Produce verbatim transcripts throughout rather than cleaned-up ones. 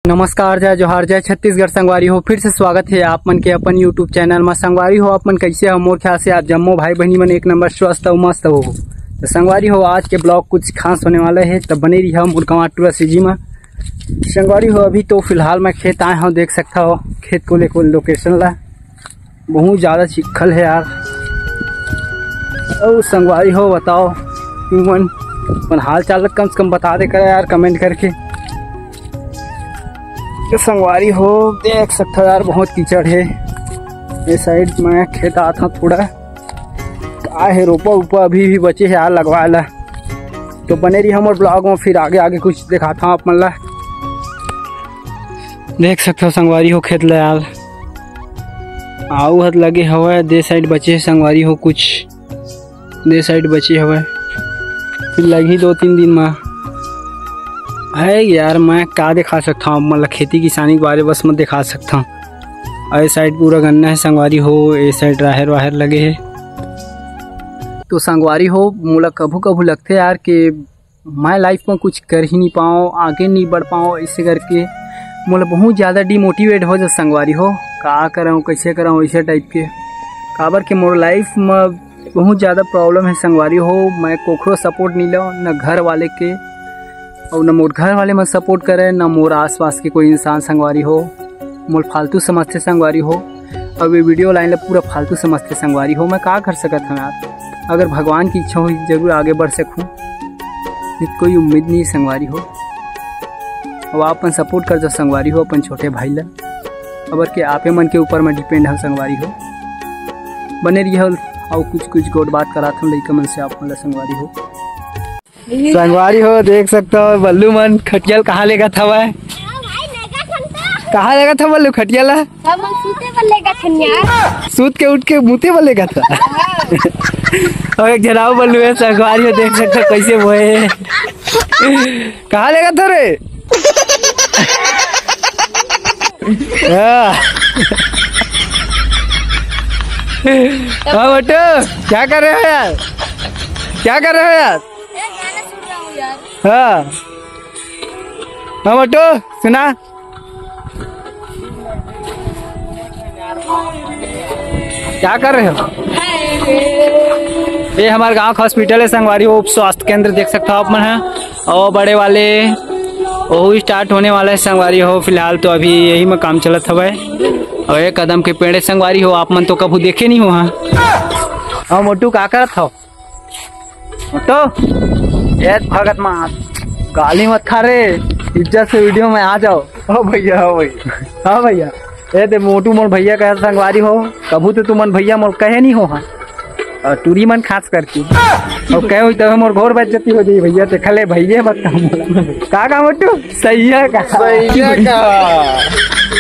नमस्कार, जय जोहार, जय छत्तीसगढ़ संगवारी हो। फिर से स्वागत हे आप मन के अपन YouTube चैनल म। संगवारी हो, आप मन कैसे हो? मोर ख्याल से आप जम्मो भाई बहिनी मन एक नंबर स्वस्थ अउ मस्त हो। तो संगवारी हो, आज के ब्लॉग कुछ खास होने वाला हे, तब बने रहिहा मोर गंवा टूरा सीजी म। संगवारी हो, अभी तो फिलहाल मैं खेत आए हूँ, देख सकता हो खेत को लेकर लोकेशन ला। बहुत ज्यादा चिखल हे यार। अउ संगवारी हो, बताओ तुमन अपन हाल चाल कम से कम बता दे करा यार, कमेंट करके। तो संगवारी हो, देख सकता हो यार, बहुत कीचड़ हे। ये साइड में खेत आत हूँ थोड़ा, का हे, रोपा उपा अभी भी बचे हे यार लगवाए ला। तो बने रहिहा हमर ब्लॉग में, फिर आगे आगे कुछ दिखाता हूँ आप मन ला। देख सकता हो संगवारी हो खेत ला यार, आऊ हत लगे हवय, दे साइड बचे हे संगवारी हो, कुछ दे साइड बचे हवय, फिर लगही दो तीन दिन मा। है यार, मैं का दिखा सकता हूँ आप मन ला खेती किसानी के बारे, बस मैं दिखा सकता हूँ। ए साइड पूरा गन्ना हे संगवारी हो, ए साइड राहेर वाहेर लगे हे। तो संगवारी हो, मोला कभू कभू लगथे यार कि मैं लाइफ में कुछ कर ही नहीं पाऊँ, आगे नहीं बढ़ पाऊँ, ऐसे करके मोला बहुत ज़्यादा डिमोटिवेट हो जा संगवारी हो। का करूँ, कैसे करूँ, ऐसे टाइप के। काबर के मोर लाइफ में बहुत ज़्यादा प्रॉब्लम हे संगवारी हो। मैं कोखरो सपोर्ट नहीं लो, न घर वाले के, और न मोर घर वाले मन सपोर्ट करे, न मोर आसपास के कोई इंसान संगवारी हो। मोर फालतू समझथे संगवारी हो, और ये वीडियो लाइन ला पूरा फालतू समझथे संगवारी हो। मैं का कर सकत हूँ यार, अगर भगवान की इच्छा हुई जरूर आगे बढ़ सकूँ, नहीं तो कोई उम्मीद नहीं संगवारी हो। अब आप मन सपोर्ट कर दो संगवारी हो अपन छोटे भाई ला, अबर के आपे मन के ऊपर मैं डिपेंड हूँ संगवारी हो। बने रहिए हो, अउ कुछ कुछ गोठ बात करात हूँ लइका मन से आप मन ला संगवारी हो। संगवारी हो, देख सकता हो बल्लू मन खटिया ल कहाँ लेगत हवय। कहाँ लेगत हव बल्लू खटिया ला? हम सूते बर लेगत हन यार। सूत के उठ के मूते बर लेगत हव। और एक झन अउ बल्लू हे संगवारी हो, देख सकता हो कैसे बोए हे। कहाँ लेगत हव रे? हाँ। हाँ बेटो, क्या कर रहे हो यार? क्या कर रहे हो यार? हाँ। हाँ बेटो, सुना। क्या कर रहे हो? ये हमारे गांव का हॉस्पिटल है संगवारी हो, उप स्वास्थ्य केंद्र देख सकता हो आप मन है। और बड़े वाले वहू स्टार्ट होने वाला है संगवारी हो। फिलहाल तो अभी यही में काम चलत हवय। और एक कदम के पेड़ है संगवारी हो, आप मन तो कभू देखे नहीं हो। हाँ, हाँ मोटू, का करत हो? मोटू, ए भगत मान, गाली मत खा रे, इज्जत से वीडियो में आ जाओ। हाँ भैया, हाँ भैया। हाँ भैया, ए दे मोटू मोर भैया कहे संगवारी हो, कभू तो तुमन भैया मोर कहे नहीं हो। हाँ, और टूरी मन खास करके। और कहे हुई तब मोर घोर बेइज्जती हो जाई भैया, ते खले भैया मत कहा मोला। का का मोटू? सैया का। सैया का।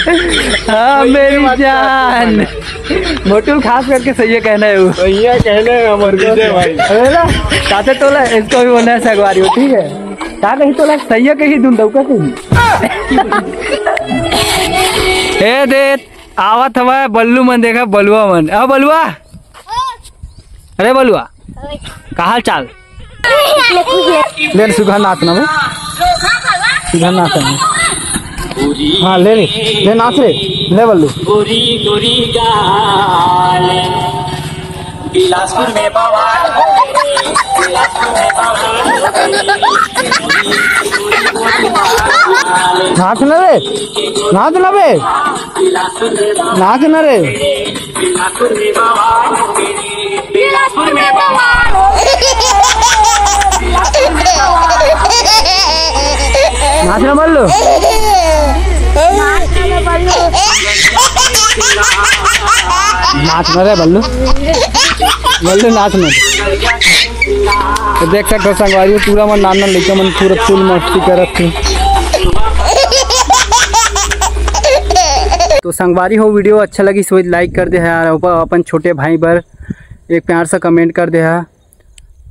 हाँ, सैया मेरी बात जान। मोटू खास करके सैया कहना है वो। सैया कहना है हमर विजय भाई। अरे ना, ताते तोला इसको भी बोलना है संगवारी हो, ठीक है? का कही तोला सैया कही दुन दऊ का कही। ए दे, आवत हवय बल्लू मन, देखा बलुआ मन। आ बलुआ, अरे बलुआ, का हाल चाल? ले सुधा नाच ना बे। सुधा नाच ना। हाँ, ले ले। ले नाच रे। ले बल्लू। बिलासपुर में बवाल हो गई, बिलासपुर में बवाल हो गई। नाच ना रे, नाच ना बे, नाच ना रे। बिलासपुर में बवाल हो गई, बिलासपुर में बवाल हो गई। नाच ना बल्लू। नाच ना रे बल्लू, बल्लू नाच ना। तो देख सकते हो संगवारी, पूरा मन नान नान लइका मन पूरा फुल मस्ती करत थे। तो संगवारी हो, वीडियो अच्छा लगी तो लाइक कर दे यार, अपन छोटे भाई बर एक प्यार सा कमेंट कर दे यार।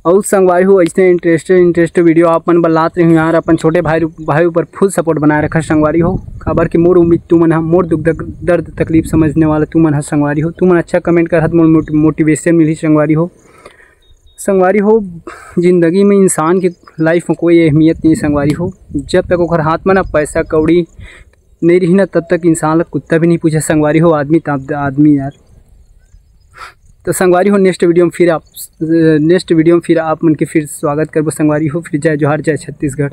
अउ संगवारी हो, ऐसे इंटरेस्टेड इंटरेस्टेड वीडियो आप मन बर लात रही हूँ यार। अपन छोटे भाई भाई ऊपर फुल सपोर्ट बनाए रखा संगवारी हो, काबर कि मोर उम्मीद तुमन ह, मोर दुख दर्द तकलीफ समझने वाला तुमन ह संगवारी हो। तुमन अच्छा कमेंट करत मोर मोटिवेशन मिली संगवारी हो। संगवारी हो, जिंदगी में इंसान के लाइफ में कोई अहमियत नहीं संगवारी हो, जब तक ओकर हाथ में ना पैसा कौड़ी नहीं रही ना, तब तक इंसान ला कुत्ता भी नहीं पूछे संगवारी हो, आदमी त आदमी यार। तो संगवारी हो, नेक्स्ट वीडियो में फिर आप नेक्स्ट वीडियो में फिर आप मन के फिर स्वागत करबो संगवारी हो। फिर जय जोहार, जय छत्तीसगढ़।